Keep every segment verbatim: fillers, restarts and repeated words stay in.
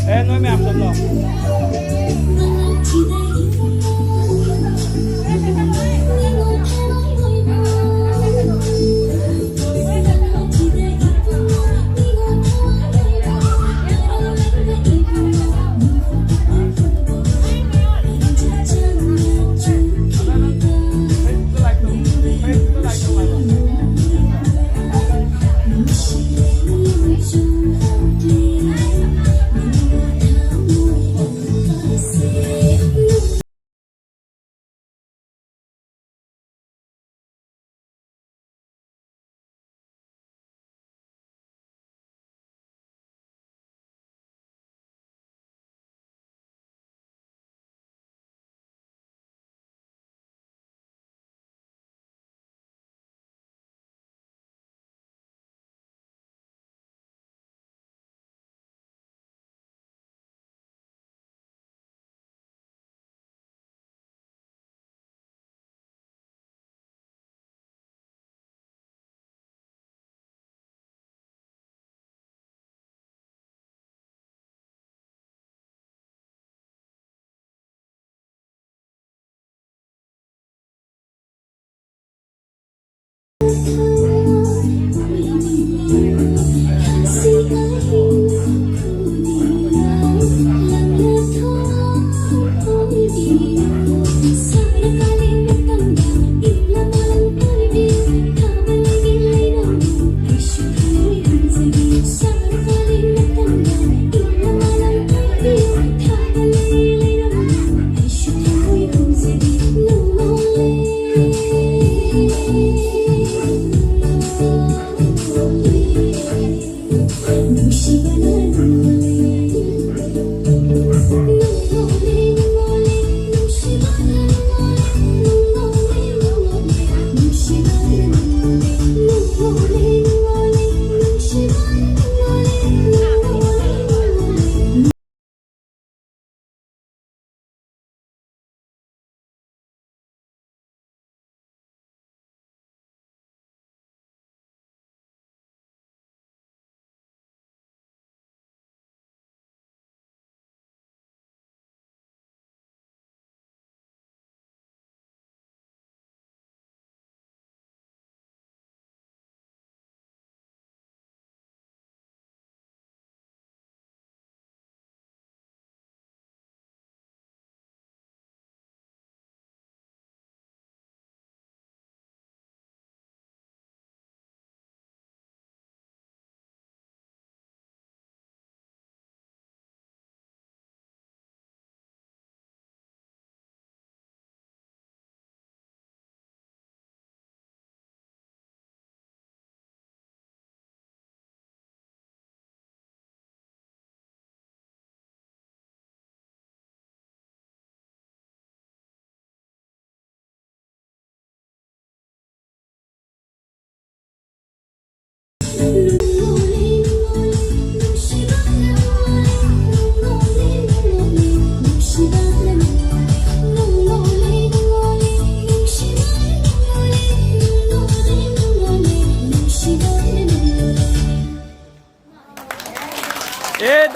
ꯑꯦ, ꯅꯣꯏ ꯃꯌꯥꯝ ꯆꯠꯂꯣ꯫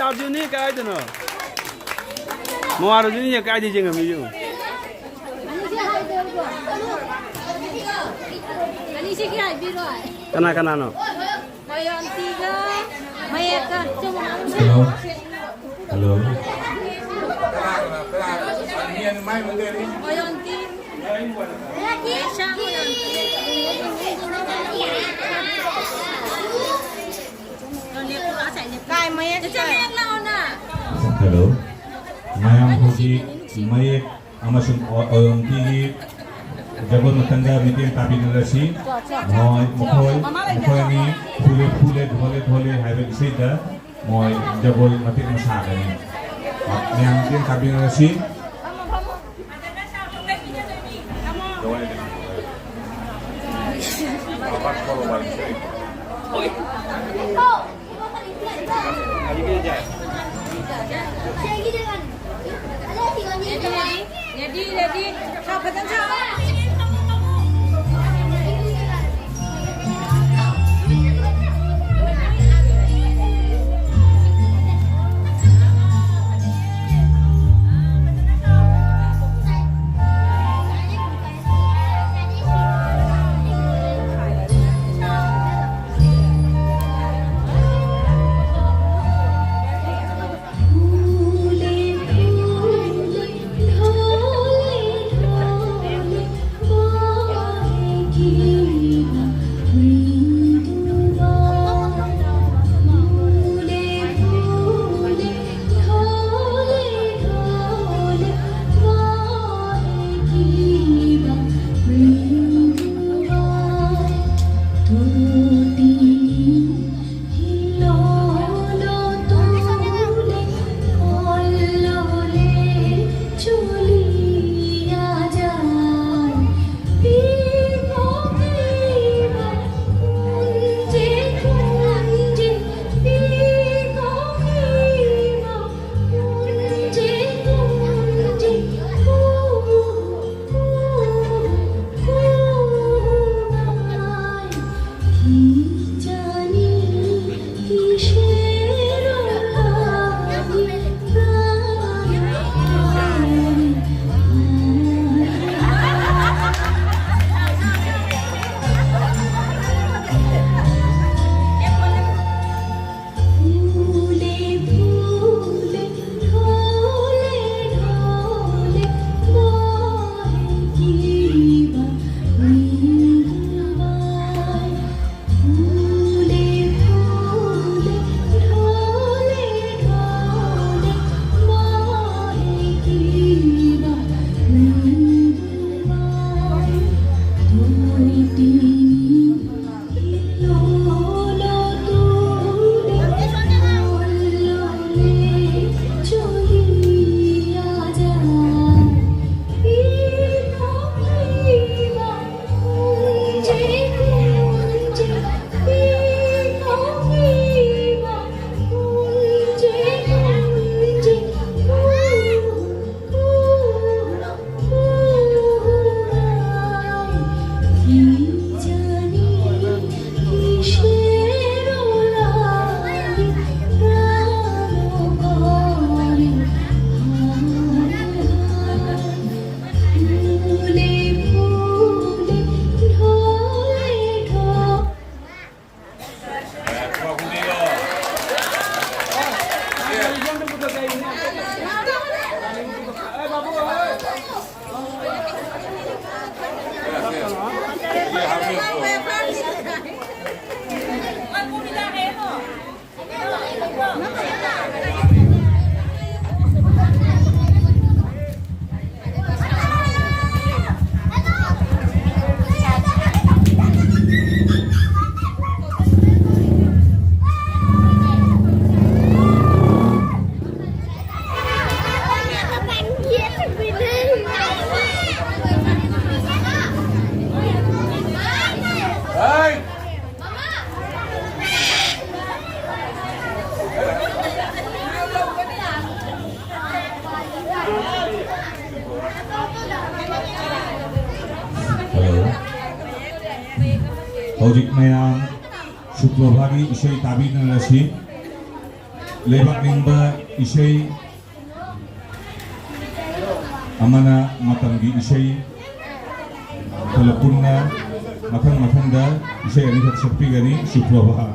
ꯑꯥꯔꯖꯨꯟꯅꯤ ꯀꯥꯏꯗꯅꯣ? ꯃꯣ ꯑꯥꯔꯖꯨꯟꯅꯤ ꯀꯥꯏꯗ ꯌꯦꯡꯉꯝꯃꯤ ꯌꯦꯡꯉꯨ꯫ ꯑꯅꯤꯁꯦ ꯍꯥꯏꯕꯤꯔꯣꯏ꯫ ꯀꯅꯥ ꯀꯅꯥꯅꯣ? ꯃꯌꯥꯝꯁꯤꯒ ꯃꯌꯦꯛꯀ ꯆꯨꯝꯅ ꯍꯜꯂꯣ꯫ ꯍꯜꯂꯣ꯫ ꯃꯌꯥꯝꯁꯤ꯫ ꯀꯥꯏ ꯃꯌꯦꯛ ꯀꯥꯏ? ꯍꯜꯂꯣ꯫ ꯃꯌꯥꯝ ꯍꯧꯖꯤꯛ ꯃꯌꯦꯛ ꯑꯃꯁꯨꯡ ꯑꯣ-, ꯑꯣꯌꯣꯟꯇꯤꯒꯤ ꯖꯒꯣꯏ ꯃꯇꯝꯗ ꯃꯤꯠꯌꯦꯡ ꯇꯥꯕꯤꯅꯔꯁꯤ꯫ ꯃꯈꯣꯏ, ꯃꯈꯣꯏ, ꯃꯈꯣꯏ ꯑꯅꯤ ꯐꯨꯂꯦ ꯐꯨꯂꯦ ꯙꯣꯂꯦ ꯙꯣꯂꯦ ꯍꯥꯏꯕ ꯏꯁꯩꯗ ꯃꯣꯏ ꯖꯒꯣꯏ ꯃꯇꯦꯛ ꯑꯃ ꯁꯥꯒꯅꯤ꯫ ꯃꯌꯥꯝ ꯃꯤꯠꯌꯦꯡ ꯇꯥꯕꯤꯅꯔꯁꯤ꯫ Ready, ready. 자, ꯐꯖꯅ ꯁꯥꯎ꯫ ꯍꯜꯂꯣ꯫ ꯍꯧꯖꯤꯛ ꯃꯌꯥꯝ ꯁꯨꯄ꯭ꯔꯚꯥꯒꯤ ꯏꯁꯩ ꯇꯥꯕꯤꯅꯔꯁꯤ꯫ ꯂꯩꯕꯥꯛ ꯅꯤꯡꯕ ꯏꯁꯩ ꯑꯃꯅ ꯃꯇꯝꯒꯤ ꯏꯁꯩ ꯄꯨꯂꯞ ꯄꯨꯟꯅ ꯃꯊꯪ ꯃꯊꯪꯗ ꯏꯁꯩ ꯑꯅꯤꯈꯛ ꯁꯛꯄꯤꯒꯅꯤ꯫ ꯁꯨꯄ꯭ꯔꯚꯥ꯫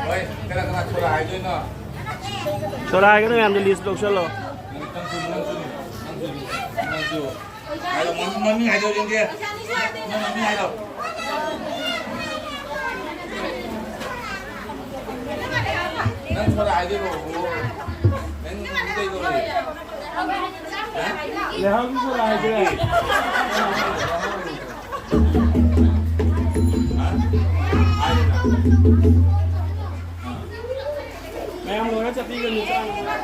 ꯍꯣꯏ, ꯀꯅꯥ ꯀꯅꯥ ꯁꯣꯔꯥ ꯍꯥꯏꯗꯣꯏꯅꯣ? ꯁꯣꯔꯥ ꯍꯥꯏꯒꯅꯨ, ꯃꯌꯥꯝꯗꯣ ꯂꯤꯁ ꯂꯧꯁꯜꯂꯣ꯫ ꯅꯪꯁꯨ, ꯅꯪꯁꯨ, ꯅꯪꯁꯨ, ꯅꯪꯁꯨ꯫ ꯍꯥꯏꯔꯣ, ꯃꯃꯤꯡ, ꯃꯃꯤꯡ ꯍꯥꯏꯗꯣ ꯌꯦꯡꯒꯦ꯫ ꯅꯪ ꯃꯃꯤꯡ ꯍꯥꯏꯔꯣ꯫ ꯅꯪ ꯁꯣꯔꯥ ꯍꯥꯏꯗꯣꯏꯕ꯫ ꯅꯪ ꯃꯃꯤꯡ ꯀꯩ ꯀꯧꯏ? ꯍꯥ? ꯂꯩꯍꯥꯎꯒꯤ ꯁꯣꯔꯥ ꯍꯥꯏꯗꯣꯏꯔꯥ? ꯍꯥ? ꯍꯥꯏꯔꯣ꯫ ꯃꯌꯥꯝ ꯂꯣꯏꯅ ꯆꯠꯄꯤꯒꯅꯨ, ꯆꯥꯅꯕ꯫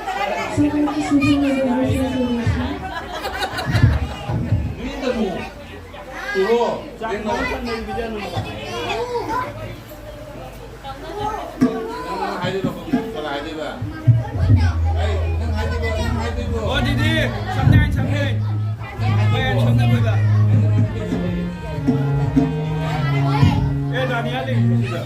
ꯆꯥꯛ ꯂꯣꯏ ꯊꯟꯅꯕꯤꯗ ꯑꯗꯨꯝ꯫ ꯅꯪ ꯍꯥꯏꯗꯣꯏꯕ, ꯀꯅꯥ ꯍꯥꯏꯗꯣꯏꯕ? ꯑꯩ, ꯅꯪ ꯍꯥꯏꯗꯣꯏꯕ, ꯅꯪ ꯍꯥꯏꯗꯣꯏꯕ꯫ ꯑꯣ, ꯑꯗꯨꯗꯤ ꯁꯝꯅ ꯍꯥꯏ, ꯁꯝꯅ ꯍꯥꯏ꯫ ꯍꯣꯏ, ꯁꯝꯅ ꯍꯥꯏꯕ꯫ ꯑꯦ, ꯗꯥꯅꯤꯌꯥ ꯂꯩ ꯁꯤꯗ꯫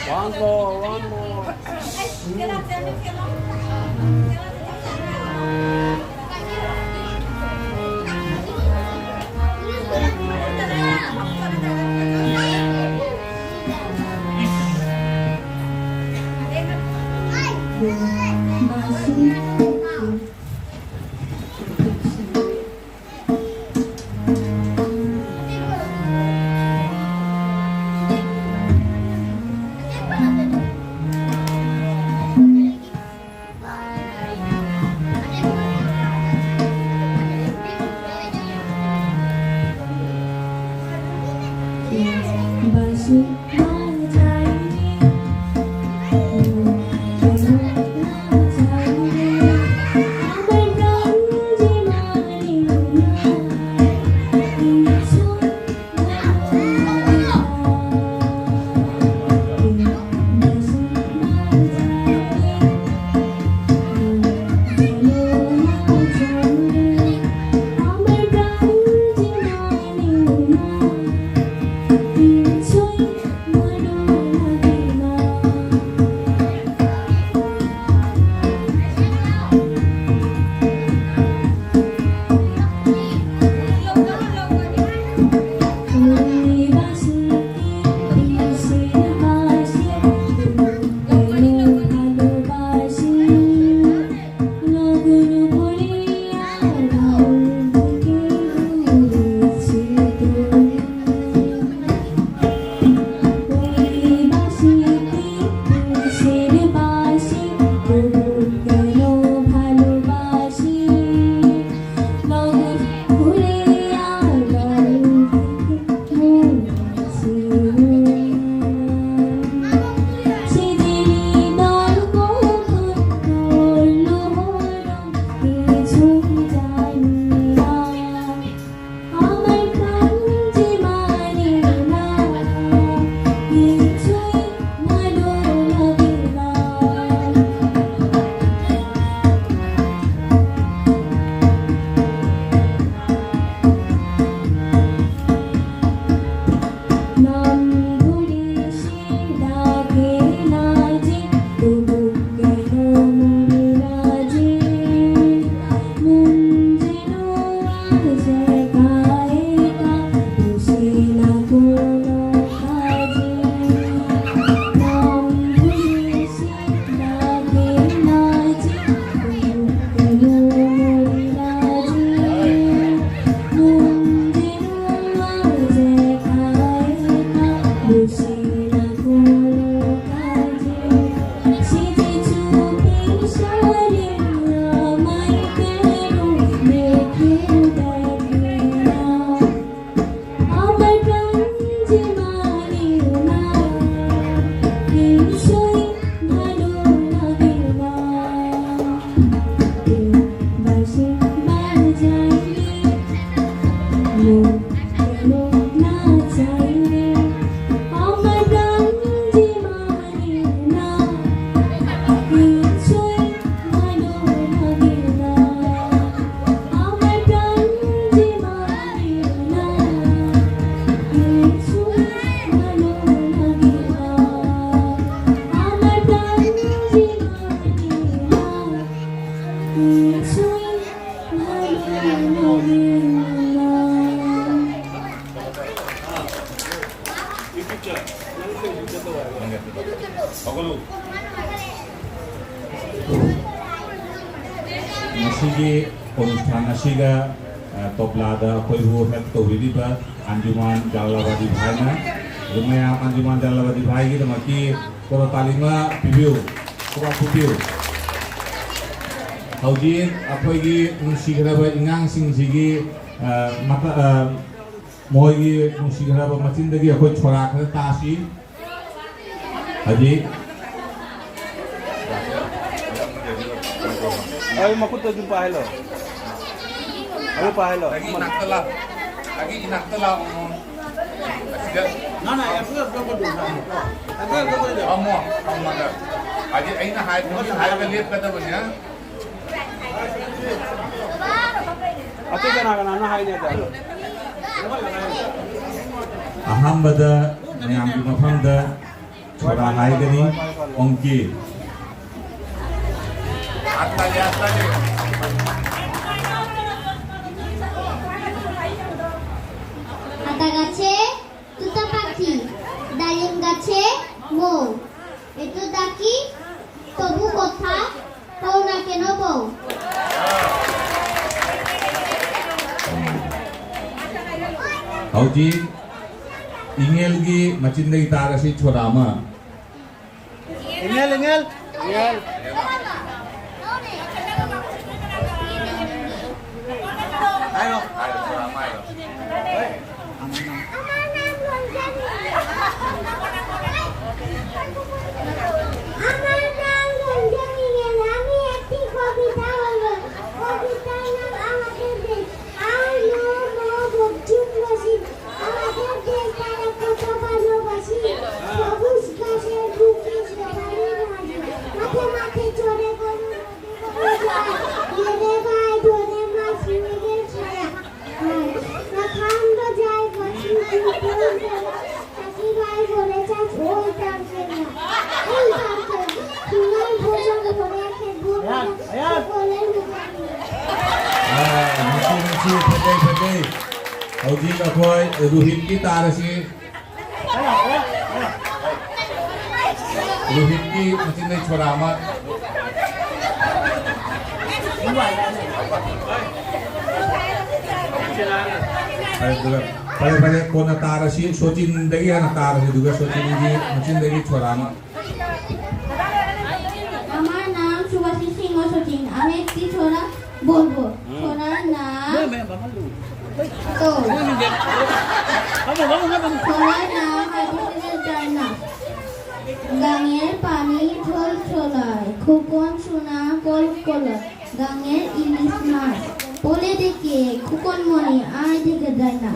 One more, one more. ꯉꯁꯤꯒꯤ ꯈꯣꯡꯊꯥꯡ ꯑꯁꯤꯒ, ꯑ, ꯇꯣꯞꯂꯥꯗ ꯑꯩꯈꯣꯏꯕꯨ ꯍꯦꯜꯞ ꯇꯧꯕꯤꯔꯤꯕ ꯑꯟꯖꯨꯃꯥꯟ ꯖꯥꯂꯥꯋꯥꯗꯤ ꯚꯥꯏꯅ, ꯑꯗꯨ ꯃꯌꯥꯝ ꯑꯟꯖꯨꯃꯥꯟ ꯖꯥꯂꯥꯋꯥꯗꯤ ꯚꯥꯏꯒꯤꯗꯃꯛꯀꯤ ꯀꯣꯔꯣꯇꯥꯂꯤꯃ ꯄꯤꯕꯤꯌꯨ, ꯈꯨꯕꯥꯛ ꯈꯨꯕꯤꯌꯨ꯫ ꯍꯧꯖꯤꯛ ꯑꯩꯈꯣꯏꯒꯤ ꯅꯨꯡꯁꯤꯈ꯭ꯔꯕ ꯏꯉꯥꯡꯁꯤꯡꯁꯤꯒꯤ, ꯑ, ꯃꯇ-, ꯑ, ꯃꯈꯣꯏꯒꯤ ꯅꯨꯡꯁꯤꯈ꯭ꯔꯕ ꯃꯆꯤꯟꯗꯒꯤ ꯑꯩꯈꯣꯏ ꯁꯣꯔꯥ ꯈꯔ ꯇꯥꯁꯤ꯫ ꯍꯧꯖꯤꯛ ꯑꯩ ꯃꯈꯨꯠꯇ ꯑꯗꯨꯝ ꯄꯥꯏꯍꯜꯂꯣ꯫ ꯑꯗꯨ ꯄꯥꯏꯍꯜꯂꯣ꯫ ꯑꯩꯒꯤ ꯏꯅꯥꯛꯇ ꯂꯥꯛ-, ꯑꯩꯒꯤ ꯏꯅꯥꯛꯇ ꯂꯥꯛꯑꯣ꯫ ꯑꯁꯤꯗ꯫ ꯐꯝꯃꯣ, ꯐꯝꯃꯒ꯫ ꯍꯧꯖꯤꯛ ꯑꯩꯅ ꯍꯥꯏ-, ꯍꯥꯏꯔꯒ ꯂꯦꯞꯀꯗꯕꯅꯦ꯫ ꯑꯇꯩ ꯀꯅꯥ ꯀꯅꯥꯅꯣ ꯍꯥꯏꯅꯦ ꯑꯗꯣ? ꯑꯍꯥꯟꯕꯗ ꯃꯌꯥꯝꯒꯤ ꯃꯐꯝꯗ ꯁꯣꯔꯥ ꯍꯥꯏꯒꯅꯤ, ꯑꯣꯡꯀꯤ꯫ আতা গাছে তুতা পাখি, ডালিম গাছে মৌ, এত ডাকি তবু কথা কও না কেন বউ? ꯍꯧꯖꯤꯛ ꯏꯉꯦꯜꯒꯤ ꯃꯆꯤꯟꯗꯒꯤ ꯇꯥꯔꯁꯤ ꯁꯣꯔꯥ ꯑꯃ꯫ ꯏꯉꯦꯜ, ꯏꯉꯦꯜ, ꯏꯉꯦꯜ꯫ ꯍꯥꯏꯔꯣ꯫ ꯍꯥꯏꯔꯣ, ꯁꯣꯔꯥ ꯑꯃ ꯍꯥꯏꯔꯣ꯫ আমার নাম রঞ্জনী রেল, আমি একটি কবিতা বলবো। কবিতার নাম আমাদের দেশ। আর লো মো বো-, ꯍꯧꯖꯤꯛ ꯑꯩꯈꯣꯏ ꯔꯣꯍꯤꯠꯀꯤ ꯇꯥꯔꯁꯤ꯫ ꯔꯣꯍꯤꯠꯀꯤ ꯃꯆꯤꯟꯗꯩ ꯁꯣꯔꯥ ꯑꯃ꯫ ꯐꯔꯦ, ꯑꯗꯨꯒ ꯐꯔꯦ, ꯐꯔꯦ, ꯀꯣꯟꯅ ꯇꯥꯔꯁꯤ꯫ ꯁꯣꯆꯤꯟꯗꯒꯤ ꯍꯥꯟꯅ ꯇꯥꯔꯁꯤ, ꯑꯗꯨꯒ ꯁꯣꯆꯤꯟꯒꯤ ꯃꯆꯤꯟꯗꯒꯤ ꯁꯣꯔꯥ ꯑꯃ꯫ আমার নাম সুভাষিস সিংহ সচিন। আমি একটি ছড়া বলবো। ছড়ার নাম তো। ছড়ার নাম আদিবাসীদের ডান্না। গাঙের পানি ঝলঝলায়, খোকন সোনা কলকলায়। গাঙের ইলিশ মাছ বলে ডেকে খোকন মনি আয় দেখে যায় না।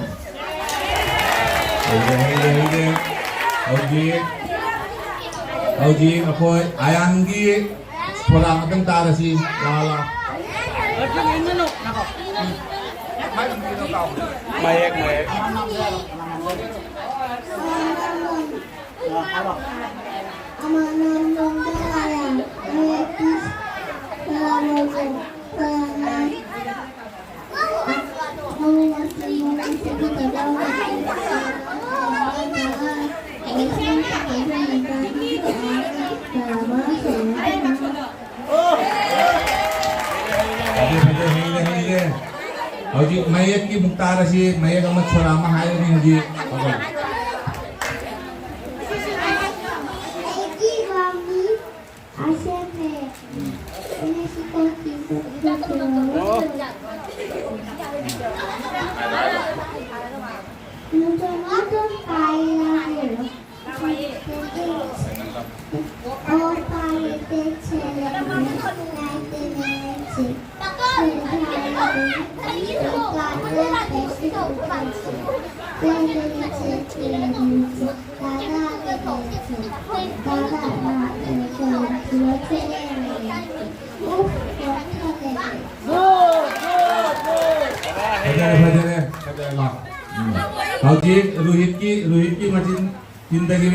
ꯍꯧꯔꯦ, ꯍꯧꯔꯦ, ꯍꯧꯔꯦ꯫ ꯍꯧꯖꯤꯛ, ꯍꯧꯖꯤꯛ ꯑꯩꯈꯣꯏ ꯑꯌꯥꯟꯒꯤ ꯁꯣꯔꯥ ꯑꯃꯇꯪ ꯇꯥꯔꯁꯤ꯫ ꯂꯥꯛꯑꯣ, ꯂꯥꯛꯑꯣ꯫ ꯃꯌꯦꯛ, ꯃꯌꯦꯛ꯫ ꯐꯖꯩ, ꯐꯖꯩ, ꯍꯩꯔꯦ, ꯍꯩꯔꯦ꯫ ꯍꯧꯖꯤꯛ ꯃꯌꯦꯛꯀꯤ ꯑꯃꯨꯛ ꯇꯥꯔꯁꯤ, ꯃꯌꯦꯛ ꯑꯃ ꯁꯣꯔꯥ ꯑꯃ ꯍꯥꯏꯔꯅꯤ ꯍꯧꯖꯤꯛ꯫ ꯑꯩꯒꯤ ꯃꯃꯤꯡ ꯑꯁꯦꯝꯅꯦ꯫ ꯑꯩꯅ ꯁꯤ ꯇꯧꯈꯤꯕꯗꯣ꯫ ꯅꯨꯡꯊꯪ ꯑꯗꯨꯝ ꯄꯥꯏꯔꯒꯦ꯫ ꯐꯖꯔꯦ, ꯐꯖꯔꯦ, ꯐꯖꯔꯦ, ꯂꯥꯎ꯫ ꯎꯝ꯫ ꯍꯧꯖꯤꯛ ꯔꯣꯍꯤꯠꯀꯤ, ꯔꯣꯍꯤꯠꯀꯤ ꯃꯆꯤꯟ ꯆꯤꯟꯗꯒꯤ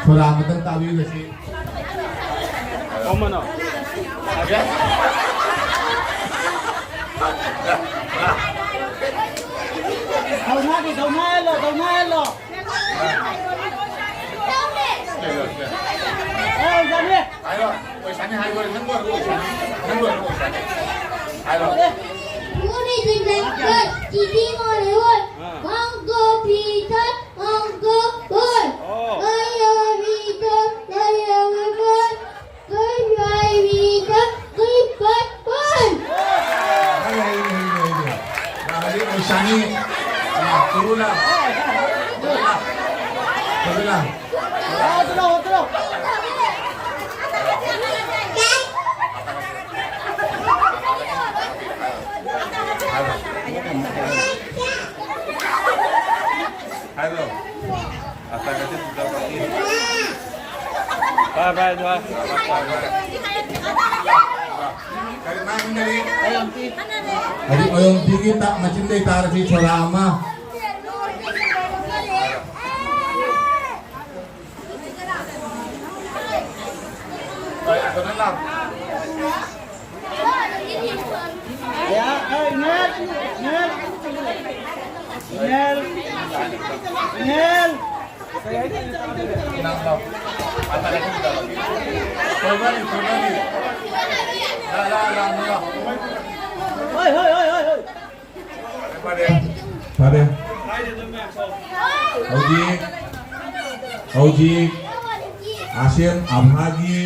ꯁꯣꯔꯥ ꯑꯃꯇꯪ ꯇꯥꯕꯤꯔꯁꯤ꯫ ꯀꯃꯅꯣ? ꯑꯗ? ꯇꯧꯅꯍꯜꯂꯣ, ꯇꯧꯅꯍꯜꯂꯣ꯫ ꯑꯦ, ꯑꯣꯖꯥꯅꯤ꯫ ꯍꯥꯏꯔꯣ, ꯑꯣꯏꯁꯥꯅꯤ ꯍꯥꯏꯔꯣ, ꯅꯪ ꯂꯣꯏꯔꯒ ꯑꯣꯏꯁꯥꯅꯤ꯫ ꯅꯪ ꯂꯣꯏꯔꯒ ꯑꯣꯏꯁꯥꯅꯤ꯫ ꯍꯥꯏꯔꯣ꯫ Good evening, class. Today morning, one. Uncle Peter, Uncle Paul. Oh. I am Peter, I am Paul. Good morning, Peter. Good bye, Paul. ꯍꯩꯔꯦ, ꯍꯩꯔꯦ, ꯍꯩꯔꯦ, ꯍꯩꯔꯦ꯫ ꯌꯥꯝ ꯍꯩꯔꯦ, ꯑꯣꯏꯁꯥꯅꯤ꯫ ꯑ, ꯀꯨꯔꯨꯅ꯫ ꯀꯨꯔꯨꯅ꯫ ꯀꯨꯔꯨꯅ꯫ ꯍꯥꯏꯔꯣ꯫ ꯍꯥꯏꯗꯤ ꯑꯣꯌꯣꯟꯇꯤꯒꯤ ꯃꯆꯤꯟꯗꯩ ꯇꯥꯔꯗꯤ ꯁꯣꯔꯥ ꯑꯃ꯫ ꯍꯣꯏ, ꯍꯣꯏ, ꯍꯣꯏ, ꯍꯣꯏ, ꯍꯣꯏ꯫ ꯐꯔꯦ꯫ ꯍꯧꯖꯤꯛ, ꯍꯧꯖꯤꯛ ꯑꯥꯁꯦꯝ ꯑꯚꯥꯒꯤ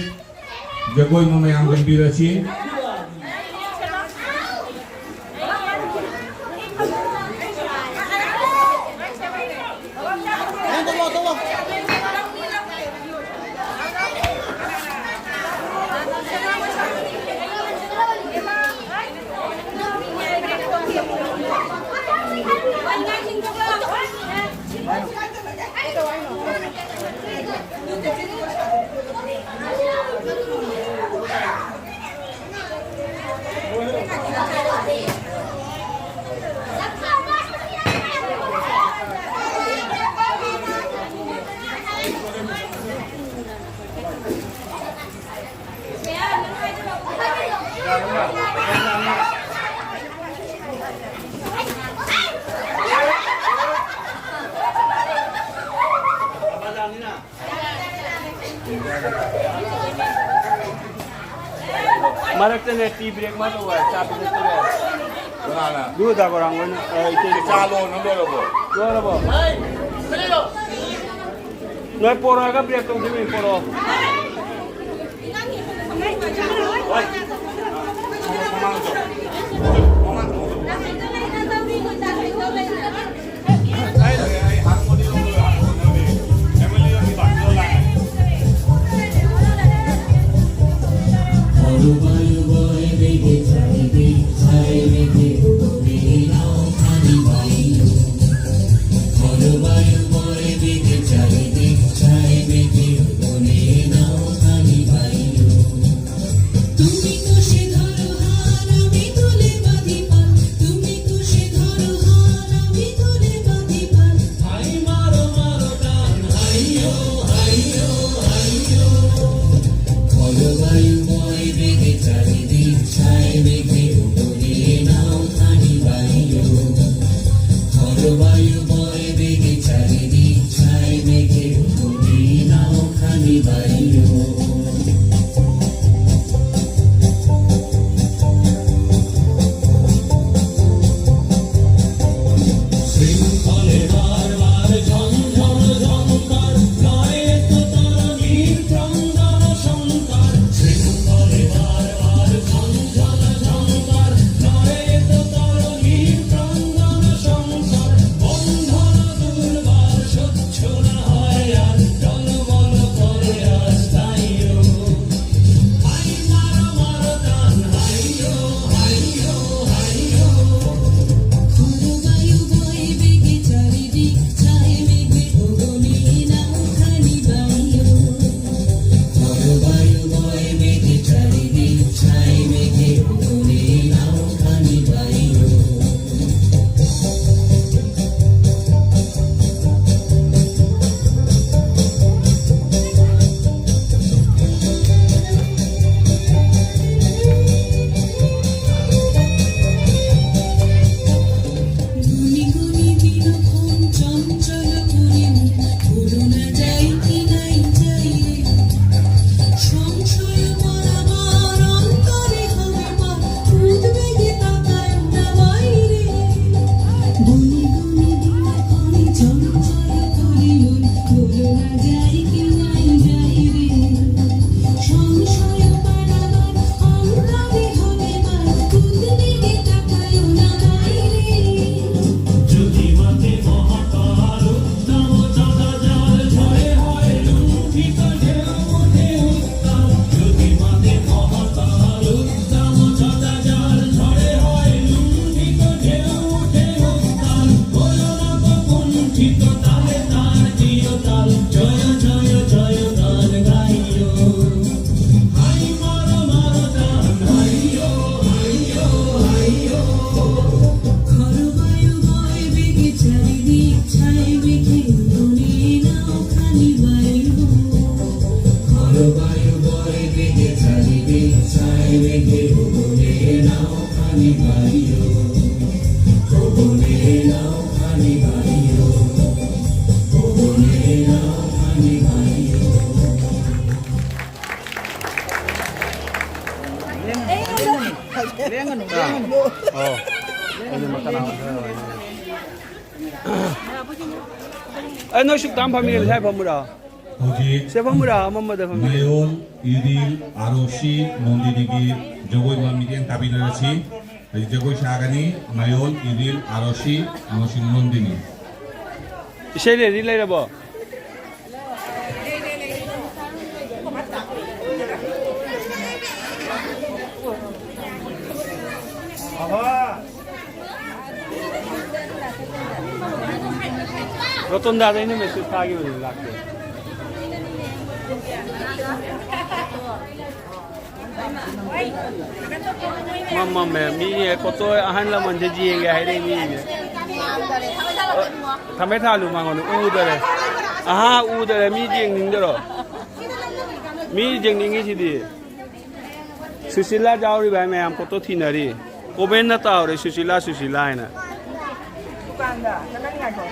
ꯖꯒꯣꯏ ꯃꯃꯌꯥꯝ ꯌꯦꯡꯕꯤꯔꯁꯤ꯫ ꯃꯔꯛꯇꯅꯦ ꯇꯤ ꯕ꯭ꯔꯦꯛ ꯃꯥ ꯇꯧꯕ, ꯆꯥ ꯄꯤꯊꯛꯇꯕ꯫ ꯀꯅꯥꯅ? ꯂꯨꯗ ꯒꯣꯔꯥꯡ ꯍꯣꯏꯅ, ꯑ, ꯏꯆꯦ꯫ ꯆꯥ ꯂꯣꯟꯅ ꯂꯣꯏꯔꯕꯣ? ꯂꯣꯏꯔꯕꯣ? ꯅꯣꯏ ꯄꯣꯔꯛꯑꯒ ꯕ꯭ꯔꯦꯛ ꯇꯧꯗꯣꯏꯅꯤ, ꯄꯣꯔꯛꯑꯣ꯫ ꯑꯦ, ꯅꯣꯏ ꯁꯨꯛꯇꯥꯝ ꯐꯝꯃꯤꯔ, ꯁ꯭ꯋꯥꯏ ꯐꯝꯃꯨꯔꯥ? ꯍꯧꯖꯤꯛ ꯁꯦ ꯐꯝꯃꯨꯔꯥ? ꯑꯃꯝꯕꯗ ꯐꯝꯃꯤ꯫ ꯃꯌꯣꯜ ꯏꯗꯤꯜ ꯑꯥꯔꯣꯁꯤ ꯅꯣꯟꯗꯤꯅꯤꯒꯤ ꯖꯒꯣꯏ ꯃꯃꯤꯠꯌꯦꯡ ꯇꯥꯕꯤꯅꯔꯁꯤ꯫ ꯍꯧꯖꯤꯛ ꯖꯒꯣꯏ ꯁꯥꯒꯅꯤ ꯃꯌꯣꯜ ꯏꯗꯤꯜ ꯑꯥꯔꯣꯁꯤ ꯑꯃꯁꯨꯡ ꯅꯣꯟꯗꯤꯅꯤ꯫ ꯏꯁꯩ ꯔꯦꯗꯤ ꯂꯩꯔꯕꯣ? ꯔꯣꯇꯣꯟꯗꯥꯗ ꯑꯩꯅ ꯃꯦꯁꯦꯖ ꯊꯥꯈꯤꯕꯅꯤ, ꯂꯥꯛꯇꯦ꯫ ꯃꯝꯃꯝꯃꯦ꯫ ꯃꯤ ꯀꯣꯠꯇꯣ ꯑꯍꯜ ꯂꯃꯟꯁꯦ ꯌꯦꯡꯒꯦ ꯍꯥꯏꯔꯛꯏ ꯃꯤꯁꯦ꯫ ꯊꯝꯃꯦ ꯊꯥꯜꯂꯨ ꯃꯉꯣꯟꯗ ꯎꯗꯔꯦ꯫ ꯑꯍꯥ, ꯎꯗꯔꯦ꯫ ꯃꯤ ꯌꯦꯡꯅꯤꯡꯗꯔꯣ? ꯃꯤ ꯌꯦꯡꯅꯤꯡꯉꯤꯁꯤꯗꯤ꯫ ꯁꯨꯁꯤꯂꯥ ꯌꯥꯎꯔꯤꯕ ꯍꯥꯏ ꯃꯌꯥꯝ ꯀꯣꯠꯇꯣ ꯊꯤꯅꯔꯤ꯫ ꯀꯣꯃꯦꯟꯅ ꯇꯥꯎꯔꯦ ꯁꯨꯁꯤꯂꯥ, ꯁꯨꯁꯤꯂꯥ ꯍꯥꯏꯅ꯫ ꯗꯨꯀꯥꯟꯗ ꯅꯪ ꯉꯥꯏꯈꯣ꯫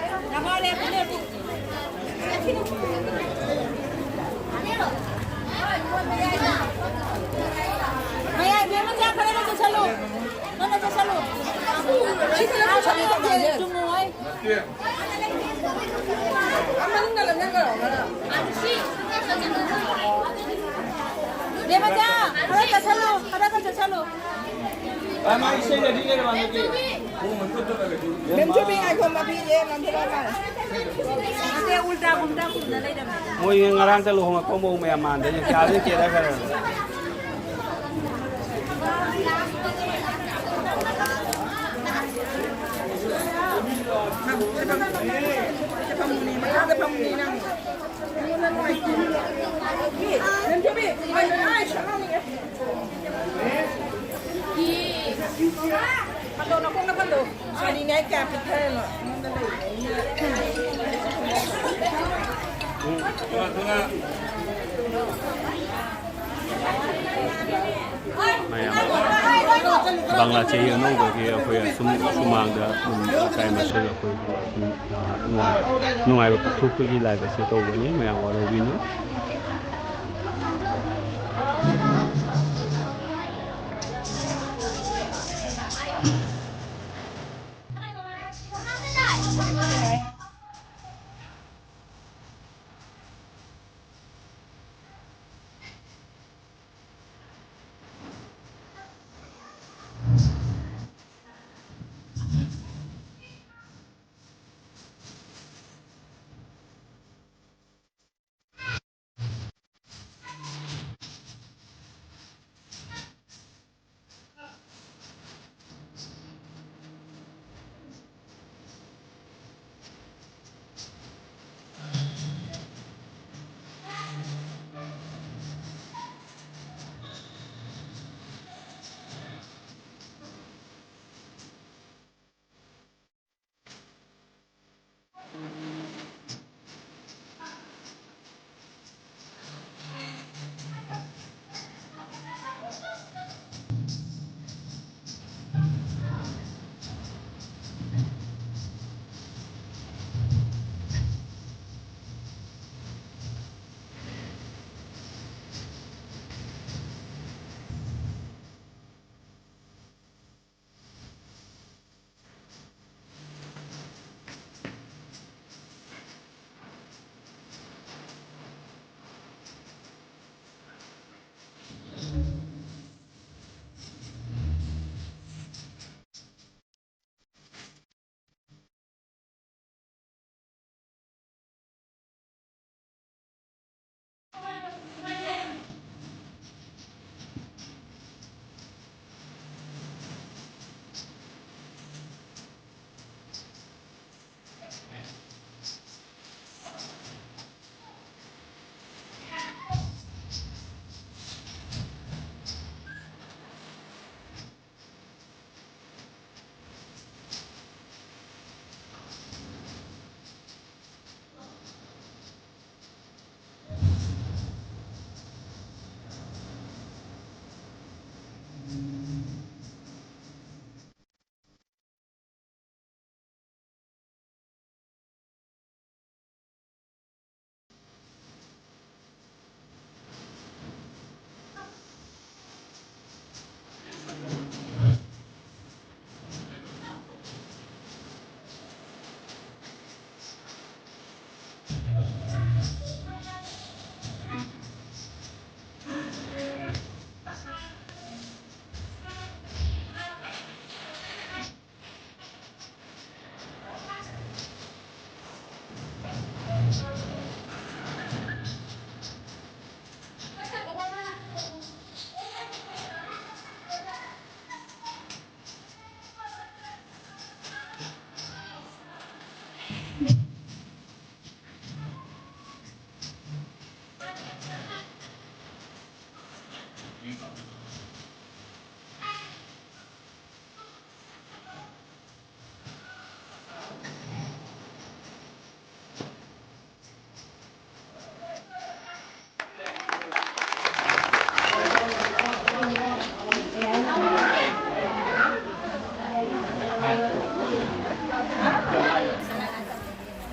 ꯃꯌꯥꯏ ꯕꯦꯝꯃ ꯆꯥ ꯈꯔ ꯆꯠꯁꯜꯂꯨ꯫ ꯅꯪꯅ ꯆꯠꯁꯜꯂꯨ꯫ ꯆꯨꯝꯃꯨ ꯍꯣꯏ꯫ ꯕꯦꯝꯃ ꯆꯥ ꯈꯔ ꯆꯠꯁꯜꯂꯨ꯫ ꯈꯔ ꯈꯔ ꯆꯠꯁꯜꯂꯨ꯫ ꯃꯥ ꯏꯁꯩ ꯔꯦꯗꯤ ꯂꯩꯔꯕ ꯍꯟꯗꯛꯀꯤ? ꯃꯦꯝ ꯊꯣꯏꯕꯤ ꯉꯥꯏꯈꯣ, ꯃꯄꯤꯁꯦ ꯅꯟꯊꯣꯏꯕ ꯃꯥꯜꯂꯦ꯫ ꯅꯠꯇꯦ, ꯎꯜꯇꯥ ꯄꯨꯜꯇꯥ ꯈꯨꯝꯅ ꯂꯩꯔꯝꯃꯦ꯫ ꯃꯣꯏ ꯉꯔꯥꯡꯇ ꯂꯨꯍꯣꯡꯉꯛꯄ ꯃꯧ ꯃꯌꯥꯝ ꯃꯥꯟꯗꯦ, ꯀꯌꯥꯗꯤ ꯀꯦꯔꯛꯈ꯭ꯔꯦ꯫ ꯃꯈꯥꯗ ꯐꯝꯃꯨꯅꯦ ꯅꯪ꯫ ꯅꯟꯊꯣꯏꯕꯤ, ꯃꯥꯏ ꯃꯅꯥ ꯁꯠꯍꯧꯅꯤꯡꯉꯦ꯫ ꯐꯜꯂꯣ, ꯅꯈꯣꯡꯗ ꯐꯜꯂꯣ꯫ ꯁꯥꯔꯤꯅꯦ ꯑꯩ ꯀꯌꯥ ꯄꯤꯛꯊꯔꯅꯣ? ꯃꯌꯥꯝ ꯕꯪꯒ꯭ꯂꯥ ꯆꯍꯤ ꯑꯅꯧꯕꯒꯤ ꯑꯩꯈꯣꯏ ꯑꯁꯨꯝ ꯁꯨꯃꯥꯡꯗ ꯑꯗꯨꯝ ꯂꯩꯀꯥꯏ ꯃꯁꯦꯜ ꯑꯩꯈꯣꯏ ꯑꯗꯨꯝ ꯅꯨꯡꯉꯥꯏ-, ꯅꯨꯡꯉꯥꯏꯕ ꯄꯣꯛꯊꯣꯛꯄꯒꯤ live ꯑꯁꯤ ꯇꯧꯕꯅꯤ, ꯃꯌꯥꯝ ꯋꯥꯔꯧꯕꯤꯅꯨ꯫ ꯎꯝ꯫